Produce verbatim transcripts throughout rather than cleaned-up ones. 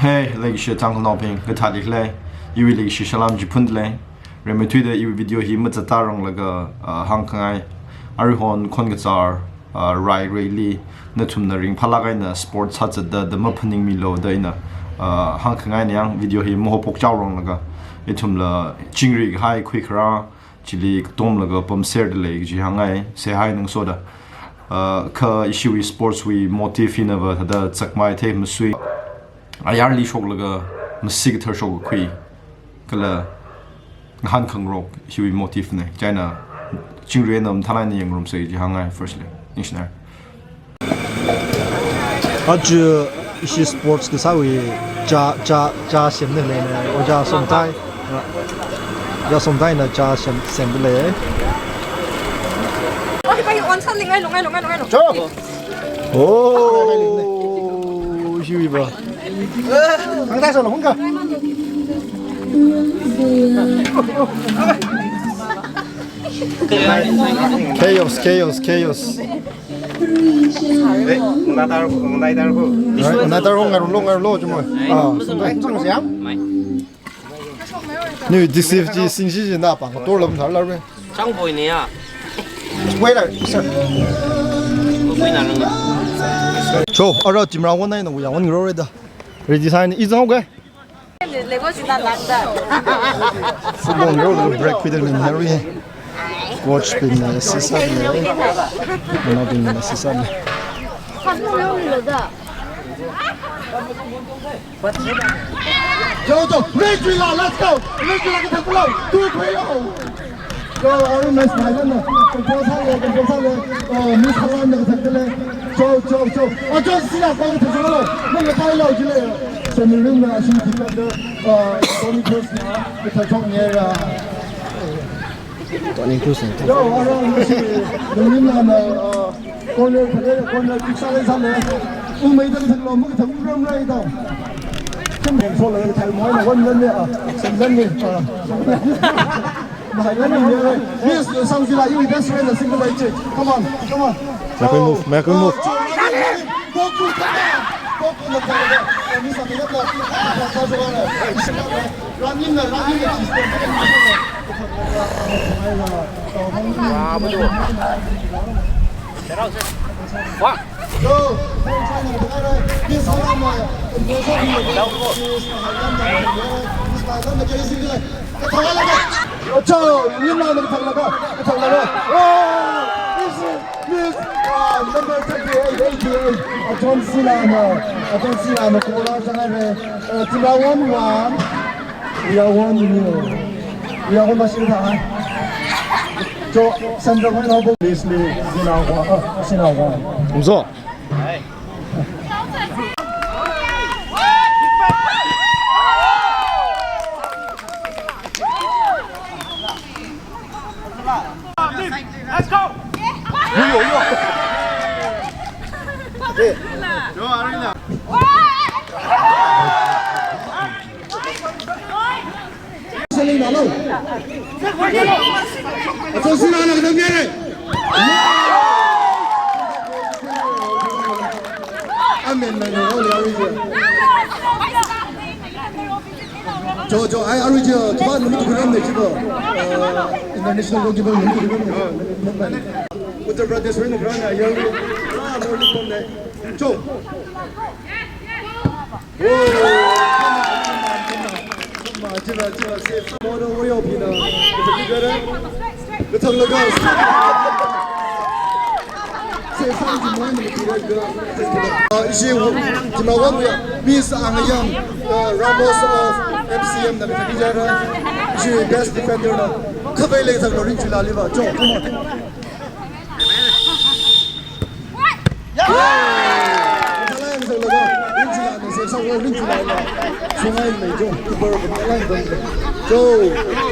Hey, leikashi Tangkhulnaobing, kathāda khalei? Iwui leikashi salam chi phundalei. Rimeithuida iwui video hi mazatranglaga, ah, hāngkhangai. Aruihon khon kachar, ah, rai reili, nathumna ringphālāk eina sports sāzatda, da maphaningmilu da ina, ah, hāngkhangaina yang. Video hi mahaophok chaoranglaga, ithumla chingri kahai khuikharā chili katomlaga pamserda lei kaji hāngngai, seihā eina ngasoda. Ah, kha ishiwui sports wui motive hinava thāda zakmai theimasui. Ayarli shoklaga masi kathar shokkakhui kala ngahānkhangarok hiwui motive na. Chieina chingri eina mathālāk eina yangngarumsa kaji hāngngai firstly. Ningshina. Aja ishi sports kasāwui chā, chā, chā semda leina, Ojā Somtai. Ojā Somtaina chā sem, semda lei. Oi, pai, on sa ling, ngai lo, ngai lo, ngai lo, ngai lo. Cho! Oh, hiwui ba. Kangtai so lo, hungka. Chaos, chaos, chaos. Eh, nata, nata ko. Nata ko, ngarumlo, ngarumlo, chumoi. Ah, sungkai. Ni deceive chi singshi chi na pang, tor lam thar la re. Changboy ne ya. Wait, sir. Boy na rang. Cho, ara team round one na ina wuya one grow reda. Ready sign, is okay. Football road break with the Mary. Coach bing assist up le. Mana bing assist up le. Yo, yo, let's go, let's go, let's go, two, three, oh. Yo, Arun, nice, nice, nice. Control sāle, control sāle. Oh, Miss Halan na kathak le. Cho, cho, cho. Oh, cho, sila, kau kathak sālo. Nang kapai lo, jile. Semirin na, ashi kathak le. Oh, Toni Kroos na kathak chok ne ra. Toni Kroos na. Yo, Arun, si, Mirin na, na, oh, corner, corner, corner, kick sāle, sāle. Umai da kathak lo, makathak ram rai da. Kem ben so le, kathak mo na, one, one ne, ah, sem, sem ne, ah. Miss Sangzila, you best friend, a single leg kick. Come on, come on. Make we move, make we move. One. Cho, Miss, uh, number thirty-eight, eighty-eight. John Cena na, John Cena na, kola jangai re. Uh, Tina one one. We are one, you know. We are one machine. Cho, Sandra, one of these, Cena one, uh, Cena one. Umzo. Let's go! Selling na lo. Ato sina na kadam yare. Amen, amen. Cho, cho, ai, arui cho, cho, ba, numi tu kuram ne, cho, uh, international goalkeeper, numi tu kuram ne. Uttar Pradesh rin kuram ne, ya, ah, no, no, no. Cho. Ah, ishi, Miss Angayam, uh, Ramos of M C M na kathak jara. Ishi best defender na. Khavai lei thang lo ring chila liva. Cho, come on. Cho,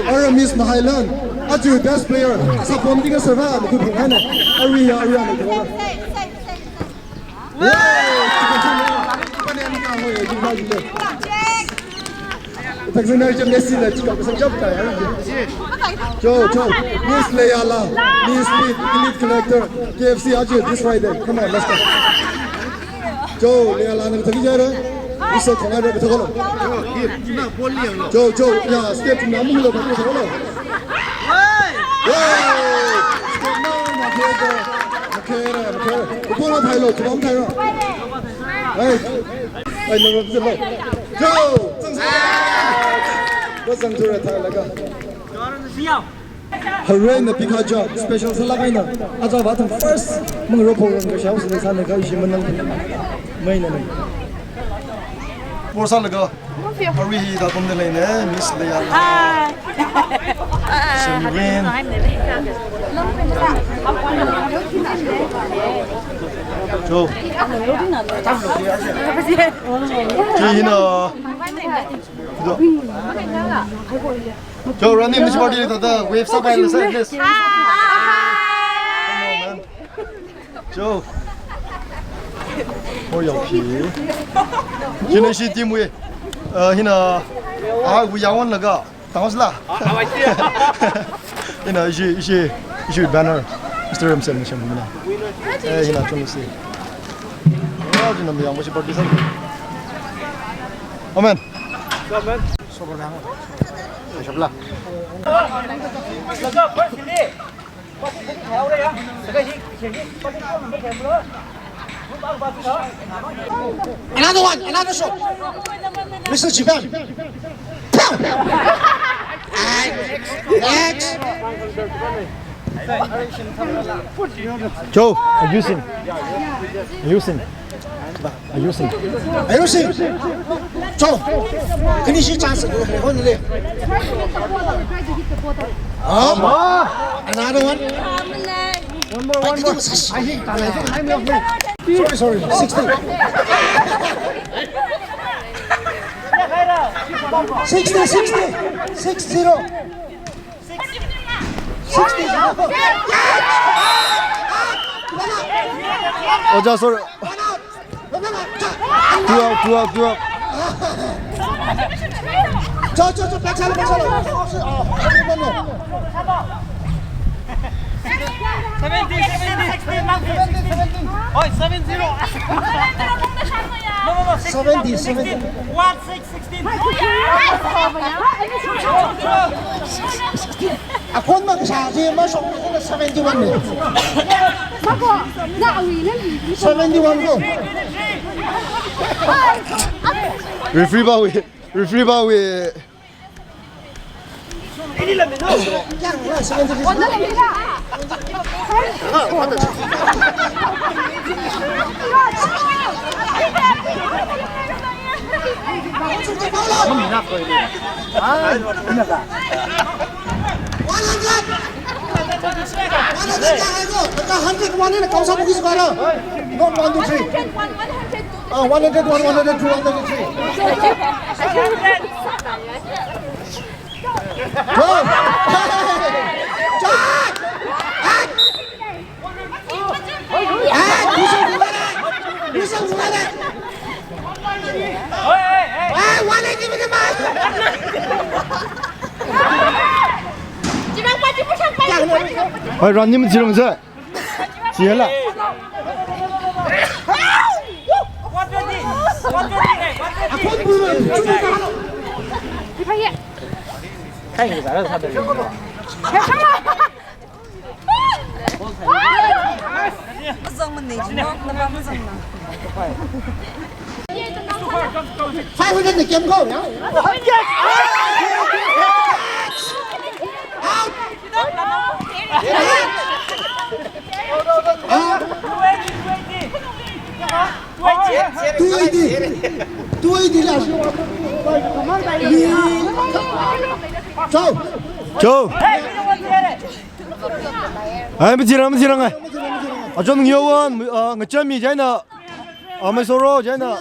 ara Miss Mahailan, aja best player, sapom tiga serva, aku pengana, ari ya, ari ya. Takzina jam Messi la chika pasang jab kai. Cho, cho. Miss Leila, Miss Speed, Elite Collector, K F C aja this Friday. Come on, let's go. Cho, Leila na thaki jara. Isa khongai re, bithakalo. Jo, jo, ya, step na munglo, bithakalo. Hey! Step na, na, na, na, kere, kere. Kupo na thailo, kupo na thailo. Hey. Hey, no, no, no. Jo, zang, zang. Ba zang jure thailaga. Hooray na pikha ja, special sālāk eina. Aja va thang first, mangro program ka shao sine sāne ka ishi manang. Mai na mai. Por sālaga. Ari hi da pum de lei ne, Miss Leah. Hi. Semirin. Jo. Ji hina. Jo. Jo, Rani, Miss Party, the, the wave sāpai le, sir, please. Hi. Come on, man. Jo. Oh, yo, ki. Hina shi team wave. Uh, hina, ah, we are one laga. Tangos la. Hina, ishi, ishi, ishi banner. Mister Ramsey, Mister Ramsey. Eh, hina, chung si. Oh, hina, Miss Party, sir. Amen. Amen. Shapla. Another one, another shot. Mister Japan. Next. Next. Jo, are you seen? Are you seen? Are you seen? Are you seen? Jo, finish your chance. Only. Um, another one. One more, one more. Sorry, sorry. Sixty. Sixty, sixty. Six zero. Sixty. Oja, sorry. Two out, two out, two out. Jo, jo, jo, back side, back side. Seventeen, seventeen, seventeen. Oi, seven zero. No, no, no, sixteen. Seventeen, seventeen. One, six, sixteen. Akhon makasā chi mashok seventy-one ne. Seventy-one ko. Referee ba wui, referee ba wui. One hundred! One hundred, one hundred, one hundred, one hundred, two, one hundred three. Ah, one hundred, one hundred, two, one hundred three. Go! Charge! Act! Act! Musuh gimana? Musuh gimana? Eh, one eighty minimum! Hai, run ni machirang sa. Siya la. Five hundred ni kem ko, ya? Out! Two eighty. Two eighty la. Chao. Chao. Ai, machirang, machirang ai. Achon ngiyo wan, ah, ngachami jaina. Ah, mai soro jaina.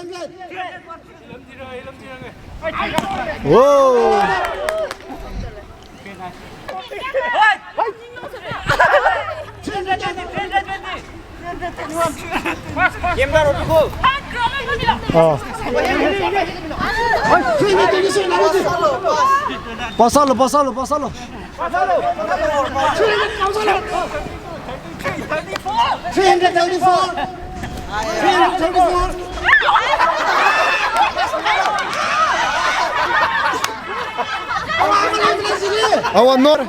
Whoa. Ah. Pasalo, pasalo, pasalo. Three hundred thirty-four. Three hundred thirty-four. Awa nor.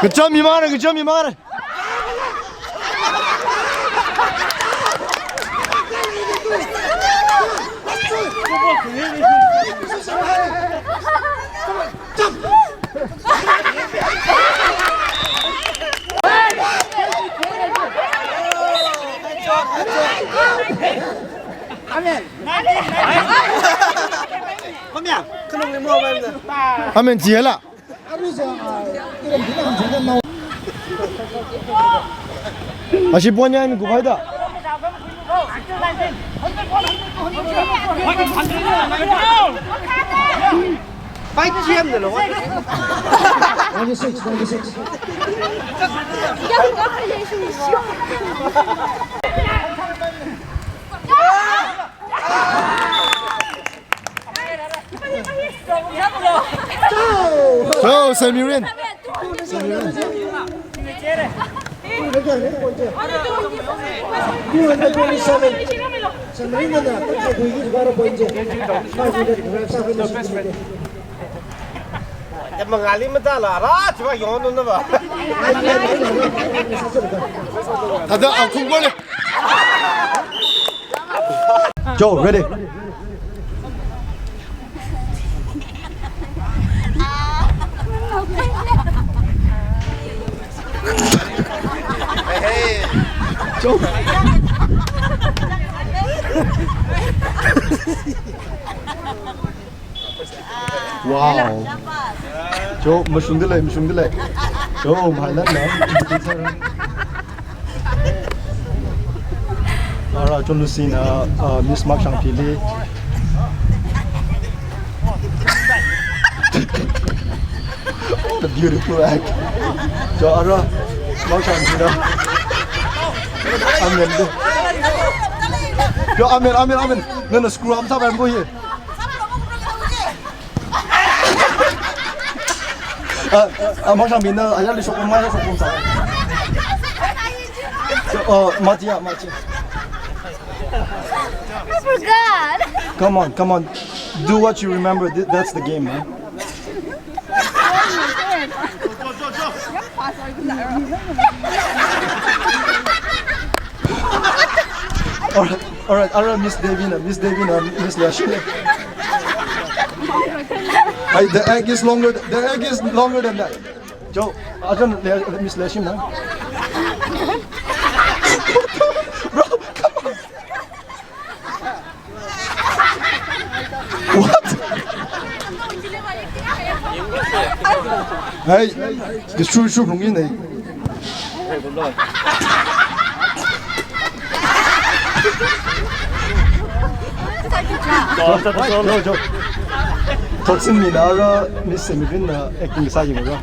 Kacham imara, kacham imara. Amen. Amen, jiala. Ashi ponya mi kupai da. Fight G M da lo. Ninety-six, ninety-six. Go, Samarian. Two hundred twenty-seven. Samarian na, five hundred. Mangali matala, ra, chiva yon no ba. Tada akhung bole. Joe, ready? Joe. Wow. Joe, mashungda lei, mashungda lei. Joe, mahalat na. Ara, Joe Lucy na, uh, Miss Makshangphili. What a beautiful act. Joe, ara, Makshangphili. Amen. Joe, amen, amen, amen. No, no, screw up, stop, I'm going here. Ah, ah, Makshangphina, ayarli shokpam, ayarli shokpam sa. Oh, Matia, Matia. I forgot. Come on, come on. Do what you remember. Th-, that's the game, man. Alright, alright, alright, Miss Davina, Miss Davina, Miss Lashina. Hey, the egg is longer, the egg is longer than that. Joe, I don't, Miss Lashina. Bro, come on. What? Hey, this true, true, wrong in, eh? Joe, Joe. Thotchinmina ra, Miss Semivin na acting sāyingra.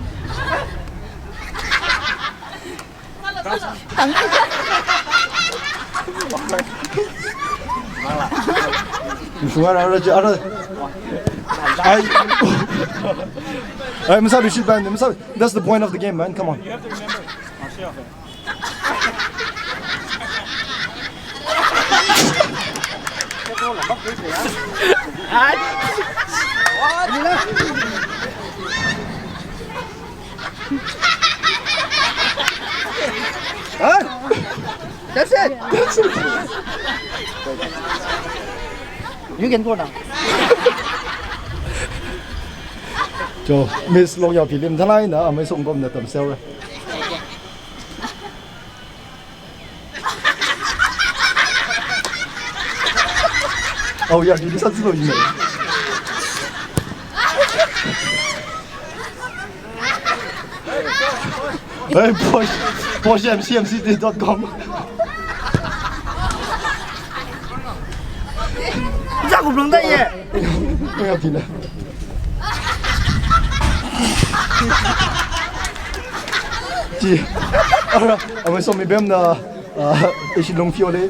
Ai. Ai, masa bishit ban, masa. That's the point of the game, man. Come on. Huh? That's it. That's it. You can go now. Joe, Miss Longyaophilim thalai na, amei songkom na tamsel. Oh, yeah, you just have to know, you know. Hey, push, push M C M C dot com. Za ku blung da ye. Nga pina. Chi. Ara, amei somi bem na, ah, ishi long fiole.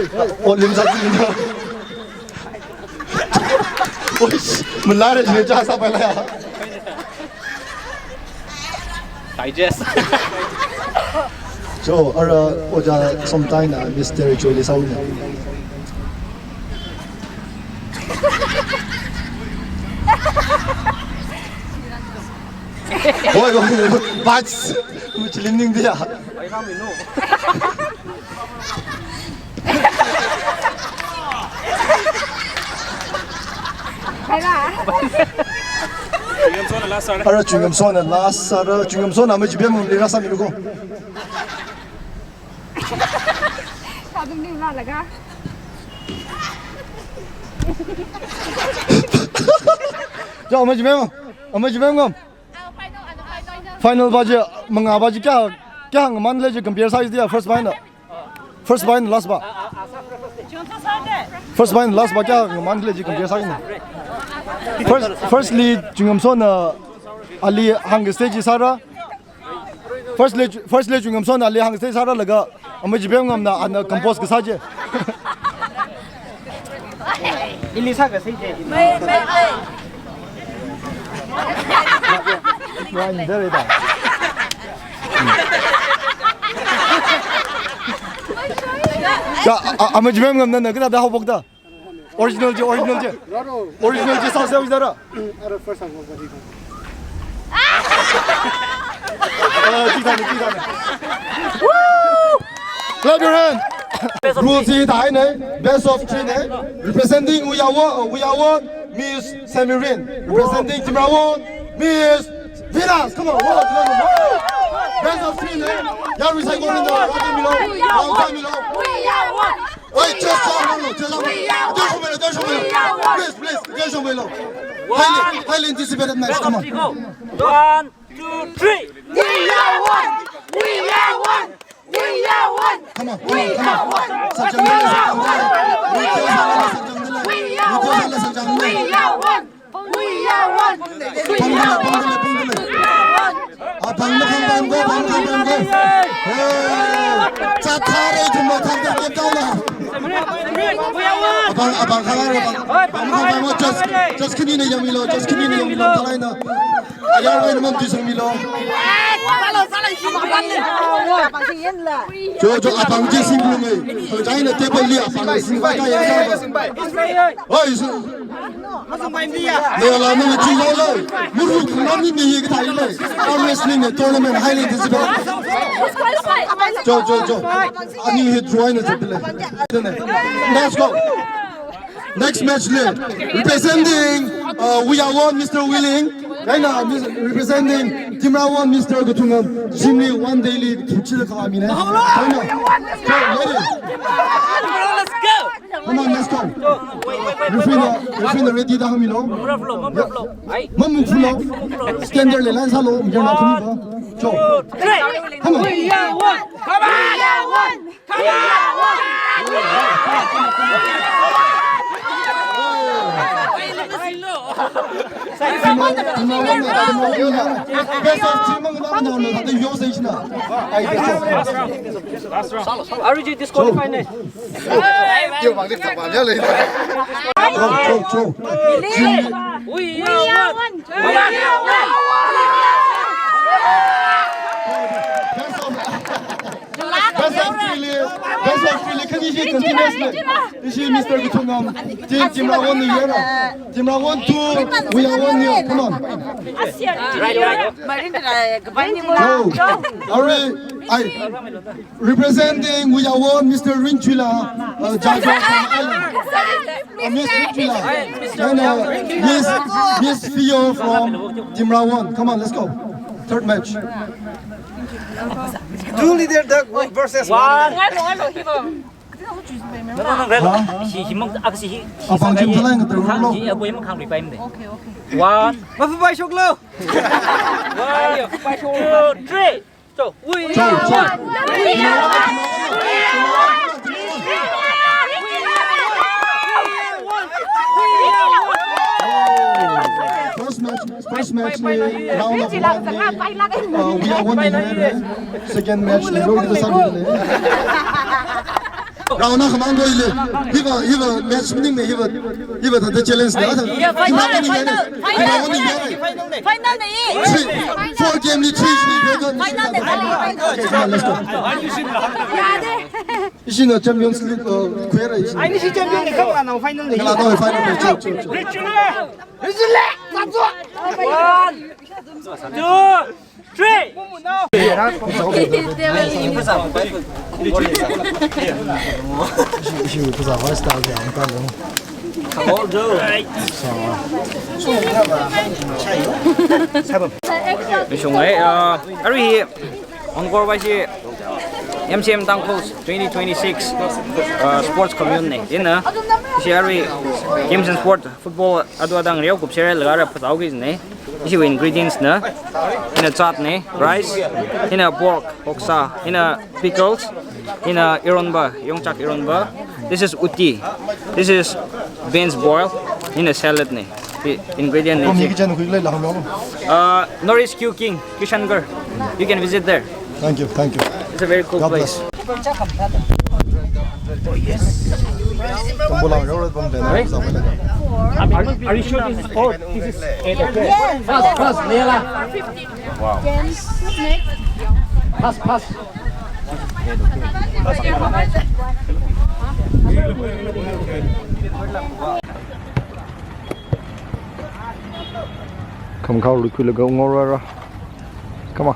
Hey, oh, lim sa lim. Oish, malare ne cha sa pala ya. Digest. Jo, ara oja sometime na Mister Choli sauna. Oi, oi, oi, bats, muchlim ning dia. Ara chewing gum sona last sara, chewing gum sona majibem mum lira sami luko. Kadum ni la laga. Jo, majibem, majibem ngam. Final baji, manga baji kya, kya hang man leji compare size dia first final. First final last ba. First final last ba kya hang man leji compare size na. First, firstly, chewing gum sona ali hang stage sara. Firstly, firstly chewing gum sona ali hang stage sara laga. Amajibem ngamna ana compose kasā je. Ili sā kasā je. Mai, mai, mai. Wah, ini dah beda. Ka, a, a, amajibem ngamna na kena da hobok da. Original je, original je. Original je, sā sā, sā, sā. Ara first time ko bari ko. Ah, jitane, jitane. Woo! Clap your hand. Rule si thai ne, best of three ne. Representing Uyawa, uh, Uyawa, Miss Samirin. Representing Timrawon, Miss Venus. Come on, wow, come on, wow. Best of three ne. Yarui saikora milo, rāda milo, rāda milo. Oi, just one, no, no, just one. Attention, milo, attention, milo. Please, please, attention, milo. Highly, highly anticipated match. Come on. One, two, three. We are one. We are one. We are one. Come on, come on, come on. Sakjang dile, sakjang dile. We are one. We are one. We are one. We are one. Pang dile, pang dile, pang dile. Apang makhang pang ko, pang makhang pang ko. Hey, chat thare, jumbo thar thar, kep tau la. Apang, apang khalar, apang. Pang makhang pang ko, just, just khanina yangmilo, just khanina yangmilo, thalai na. Ayar wai na mom tisang milo. Jo, jo, apang je sing lo me. China table li apang sing ba kaya. Oi, su. Nala nala chi lo lo. Muru khana ni ni ye kathā le. Arm wrestling ne tournament highly anticipated. Jo, jo, jo. Ani hit ruai na chapile. Let's go. Next match le. Representing, uh, Uyawa, Mister Willing. China, Mis-, representing Timrawon, Mister Kathungam. Jimmy one day league. Chila kami ne. China. Jo, ready. Let's go. Come on, let's go. Referee na, referee na ready da hāngmilo. Move flow, move flow. Ai. Move flow. Standard le line sālo, mjana thumko. Jo. Come on. We are one. We are one. We are one. Best of three mang na na na na yo se china. Ai, best of. Arui chi disqualify ne. Yo, bang dik tak bang ya le. Cho, cho, cho. We are one. We are one. Best of, best of three le, best of three le, khani shi continuous le. Ishi Mister Kathungam, team, Timrawon ni yera. Timrawon two, Uyawa one. Come on. Right, right. Go. Arui, ai. Representing Uyawa one, Mister Rinchula, uh, Jaja from Island. Uh, Miss Rinchula. And, uh, Miss, Miss Fio from Timrawon. Come on, let's go. Third match. Two leader Doug versus one. One. No, no, no, rel. Hi, hi mang, ak si hi, hi Apang sang jim kai. Thalai ngatru Khang lo. Hi, aku yang khang ripai mde. Okay, okay. One. Mafupai shoklo. One, two, three. So, we Cho, are cho. One. First match, first match ni round of one ni, uh, we are one in here, eh? Second match ni round of one ni. Round na khamang doi le. Hiva, hiva match ni me hiva, hiva thāda challenge na. Yeah, final, final, final, final. Final ni. Three, four game ni three ni. Final ni, final, final. Okay, come on, let's go. Yade. Ishi na Champions League, uh, khuira ishi. Ai, ni si champion ni, kala na final ni. Kala na final ni, cho, cho, cho. One, two, three. Ishi, ishi, ishi, style ya, ang kalo. Mishung ai, uh, arui hi, Encore vai si M C M Tangkhul twenty twenty-six, uh, sports commune ni. Ina, si arui games and sport, football, adu adang riau kup sere laga ra phasao ki ni. Ishi ingredients na, ina chat ni, rice, ina pork, oksa, ina pickles, ina ironba, yongchak ironba. This is utti. This is beans boil, ina salad ni. The ingredient ni. Kami chi. Kitchen hui lai la hamo. Uh, Nourish Q King, Kishangarh. You can visit there. Thank you, thank you. It's a very cool place. God bless. Are, are you sure this is four? This is eight, okay. Yes. Pass, pass, Leila. Wow. Pass, pass. Come, come, look, look, go, go, go, go. Come on.